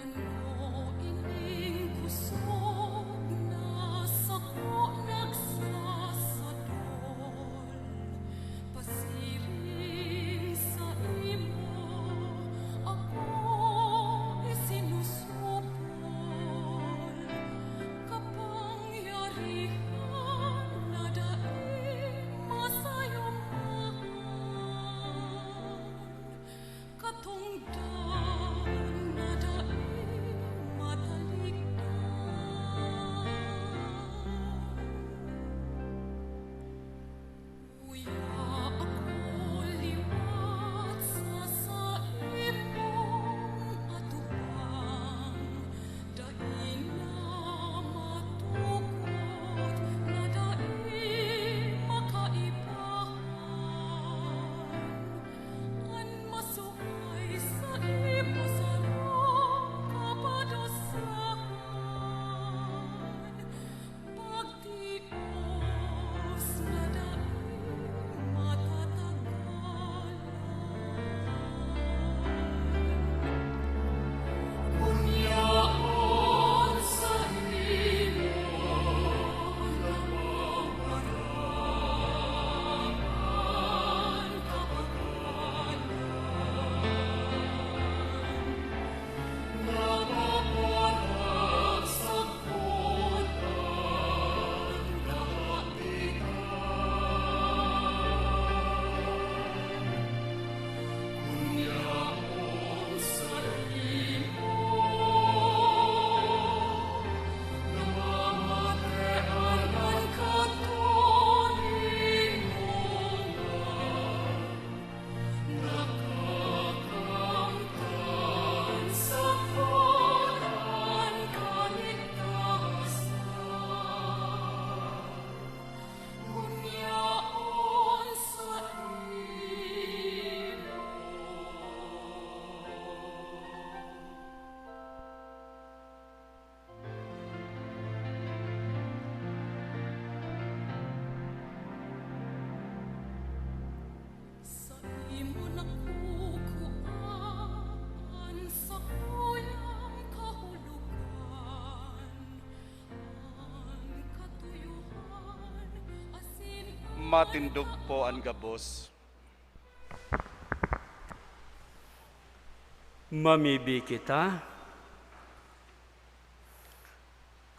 Ano ining kusog na sako nagsasadol? Pasiring saimo ako isinusupol. Kapangyarihan na dai masayumahan. Katongdan na dai matalikdan. Uya ako liwat sa saimong atubang, dai na matukod na dai makaibahan. An masukay sa imo sarong kapadusahan, pagtios na dai matatagalan. Kun yaon sa imo Saimo nakukua an sakuyang kahulogan, an katuyohan asin an Matindog po an gabos. Mamibi kita.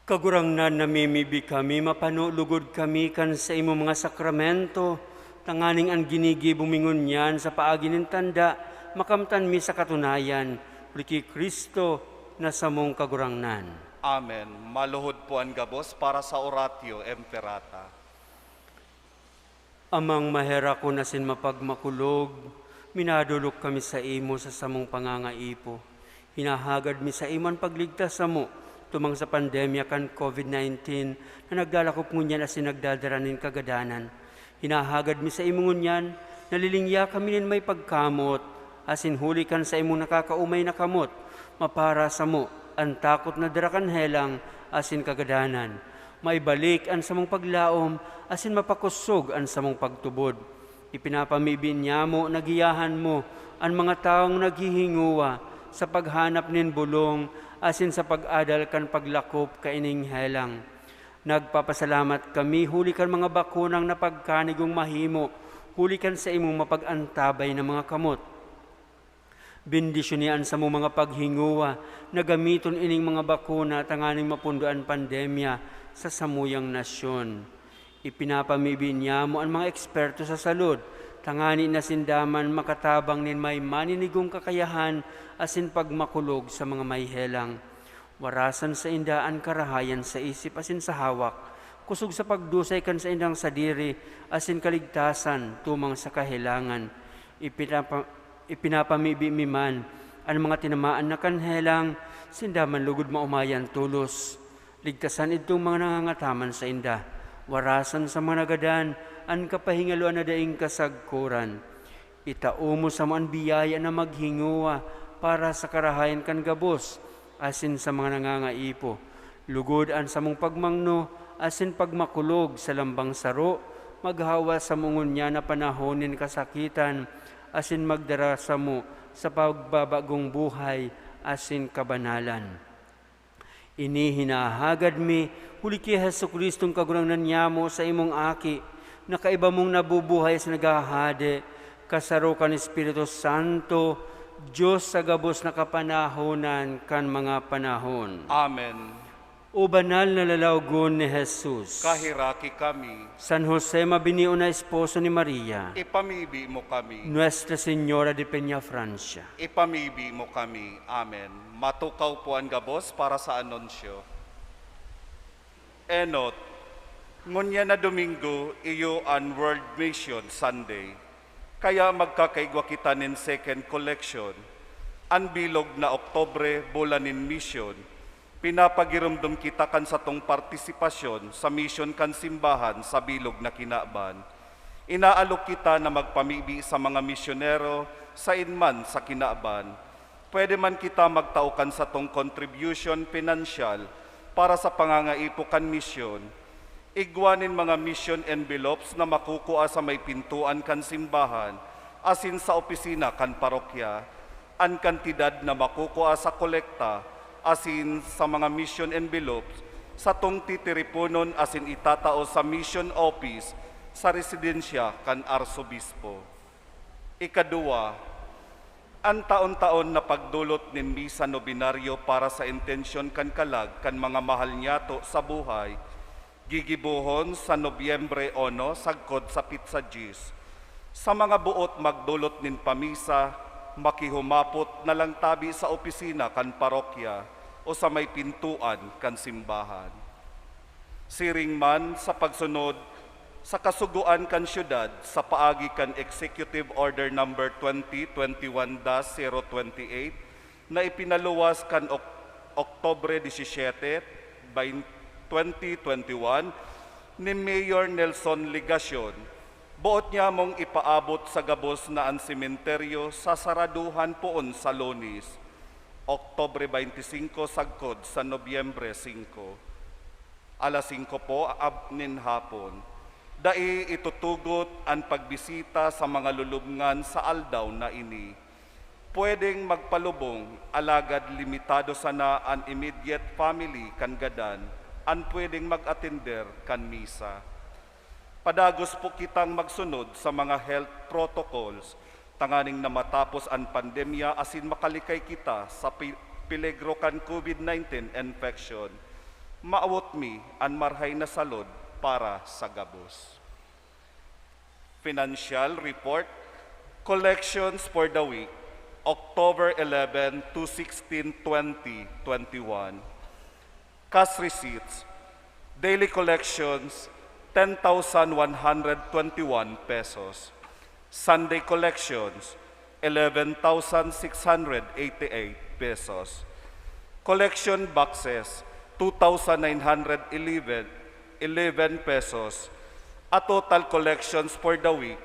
Kagurangnan, namimibi kami, mapano lugod kami kan saimong mga sakramento, tanganing an ginigibo mi ngunyan sa paagi nin tanda, makamtan mi sa katunayan, huli ki Cristo na samong Kagurangnan. Amen. Maluhod po an gabos para sa Oratio Imperata. Amang maherakon asin mapagmakulog, minadolok kami saimo sa samong pangangaipo. Hinahagad mi saimo an pagligtas samo Tumang sa pandemya kan COVID nineteen na naglalakop ngunyan asin nagdadara nin kagadanan, hinahagad mi sa imo ngunyan, nalilingya kami nin may pagkamot, asin huli kan sa imong nakakaumay na kamot, mapara samo an takot na dara kan helang asin kagadanan. Maibalik an samong paglaom asin mapakosog an samong pagtubod. Ipinapamibi niamo na giyahan mo an mga tawong naghihingowa sa paghanap nin bolong asin sa pag-adal kan paglakop kaining helang. Nagpapasalamat kami huli kan mga bakunang napagkanigong mahimo huli kan saimong mapag-antabay na mga kamot. Bendisyoni an samong mga paghingowa na gamiton ining mga bakuna tanganing mapundo an pandemya sa samuyang nasyon. Ipinapamibi niamo an mga eksperto sa salud, tangani na sinda man makatabang nin may maninigong kakayahan asin pagmakulog sa mga may helang. Warasan sainda an karahayan sa isip asin sa hawak, kosog sa pagdusay kan saindang sadiri asin kaligtasan tumang sa kahelangan. Ipinapa-, ipinapamibi mi man an mga tinamaan na kan helang, sinda man lugod maomayan tolos. Ligtasan idtong mga nangangataman sainda, warasan sa mga nagadan an kapahingaloan na daing kasagkoran. Itao mo samo an biyaya na maghingowa para sa karahayan kan gabos asin sa mga nangangaipo. Lugod an samong pagmangno asin pagmakulog sa lambang saro, maghawa samo ngunyan na panahon nin kasakitan asin magdara samo sa pagbabagong buhay asin kabanalan. Ini hinahagad mi huli ki Jesu-Cristong Kagurangnan niamo sa imong Aki, na kaiba mong nabubuhay sa naghahade, kasaro kan Espiritu Santo, Dios sa gabos na kapanahonan kan mga panahon. Amen. O banal na lalaogon ni Jesus. Kaheraki kami. San Jose, mabinio na esposo ni Maria. Ipamibi mo kami. Nuestra Señora de Peñafrancia. Ipamibi mo kami. Amen. Matukaw po an gabos para sa anunsyo. Enot, ngunyan na Domingo, iyo an World Mission Sunday. Kaya magkakaigwa kita nin second collection. An bilog na Oktubre, bulan nin misyon. Pinapagiromdom kita kan satong partisipasyon sa misyon kan simbahan sa bilog na kinaban. Inaalok kita na magpamibi sa mga misyonero sain man sa kinaban. Pwede man kita magtao kan satong kontribusyon pinansyal para sa pangangaipo kan misyon. Igwa nin mga mission envelopes na makukua sa may pintoan kan simbahan asin sa opisina kan parokya. An kantidad na makukua sa kolekta asin sa mga mission envelopes satong titiriponon asin itatao sa mission office sa residensya kan arsobispo. Ikaduwa, an taon-taon na pagdolot nin misa nobinaryo para sa intensyon kan kalag kan mga mahal niyato sa buhay, gigibohon sa Nobyembre uno sagkod sa pitsa dyes. Sa mga boot magdolot nin pamisa, makihumapot na lang tabi sa opisina kan parokya o sa may pintoan kan simbahan. Siring man sa pagsunod sa kasugoan kan syudad sa paagi kan Executive Order Number twenty twenty-one dash zero twenty-eight na ipinaluwas kan Ok-, Oktubre disisiyete, bain-, twenty twenty-one ni Mayor Nelson Legacion, boot nyamong ipaabot sa gabos na an sementeryo sasaraduhan poon sa Lunes, Oktubre baynte singko sagkod sa Nobyembre singko, alas singko po ab-, nin hapon. Dai itutugot an pagbisita sa mga lulubngan sa aldaw na ini. Pwedeng magpalubong, alagad limitado sana an immediate family kan gadan an pwedeng mag-atender kan misa. Padagos po kitang magsunod sa mga health protocols tanganing na matapos an pandemya asin makalikay kita sa pi-, peligro kan COVID nineteen infection. Maawot mi an marhay na salud para sa gabos. Financial Report, Collections for the week, October eleven to sixteen, twenty twenty-one. Cash receipts, daily collections, ten thousand one hundred twenty-one pesos. Sunday collections, eleven thousand six hundred eighty-eight pesos. Collection boxes, two thousand nine hundred eleven, eleven pesos. A total collections for the week,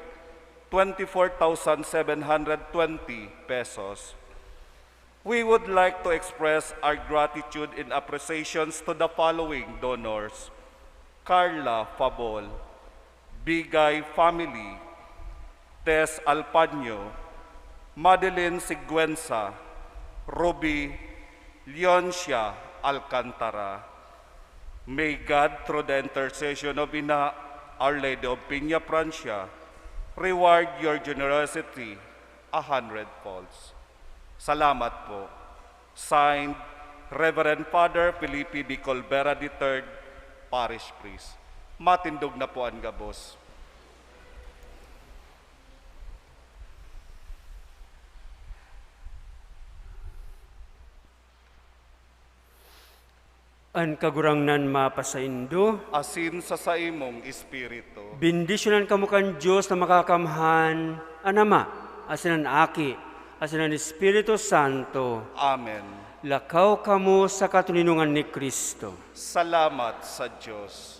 twenty-four thousand seven hundred twenty pesos. We would like to express our gratitude and appreciations to the following donors: Carla Fabol, Bigay family, Tess Alpaño, Madeline Siguenza, Ruby Leoncia Alcantara. May God, through the intercession of Ina, Our Lady of Peña Francia, reward your generosity a hundredfolds. Salamat po. Signed, Reverend Father Felipe de Colbera the third, Parish Priest. Matindog na po an gabos. An Kagurangnan mapasaindo. Asin sa saimong espiritu. Bendisyonan kamo kan Dios na Makakamhan, an Ama, asin an Aki, asin an Espiritu Santo. Amen. Lakaw kamo sa katoninongan ni Cristo. Salamat sa Dios.